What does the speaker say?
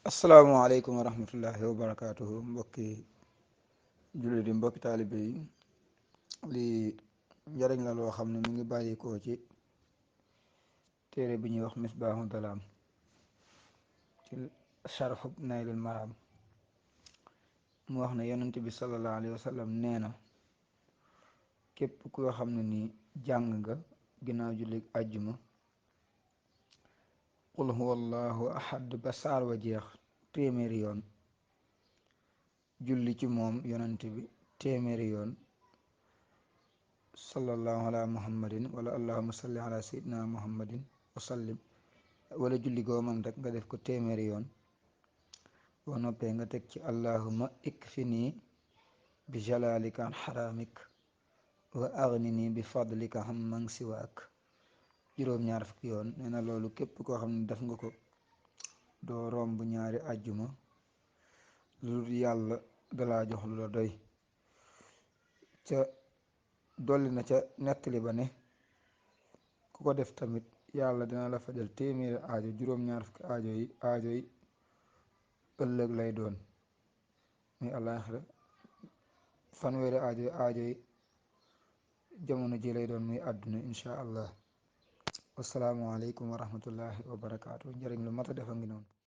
asalaamaaleykum wa rahmatullahi wa barakaatuhu. Mbokki jullit yi, mbokki taalibe yi, lii njëriñ la loo xam ne mu ngi bàyyikoo ci téere bi ñuy wax misbaahu dalaam ci sharxub naylul maraam. mu wax ne yonent bi sallallahu alayhi wa sallam nee na képp koo xam ne nii jàng nga ginnaaw julli àjjuma qul huwa allahu ahad ba saar wa jeex téeméeri yoon, julli ci moom yonent bi téeméeri yoon, sallallahu ala muhammadin wala allahuma salli ala sayyidina muhammadin wa sallim, wala julli goo man rek nga def ko téeméeri yoon. boo noppee nga teg ci allahuma ikfini bi jalalika an xaramik wa aghnini bi fadlika amman siwaak, juróom-ñaar fukki yoon. nee na loolu képp koo xam ne def nga ko doo romb ñaari àjjuma lu yàlla dalaa jox lu la doy. ca dolli na ca nettali ba ne ku ko def tamit yàlla dina la fajal téeméeri aajo, juróom-ñaar fukki aajo yi ëllëg lay doon muy àllaaxira, fanweeri aajo yi jamono ji lay doon muy àdduna insha allah. wasalaamualeykum wa rahmatullahi wa barakaatu. njëriñ lu mat a defa ngi noonu.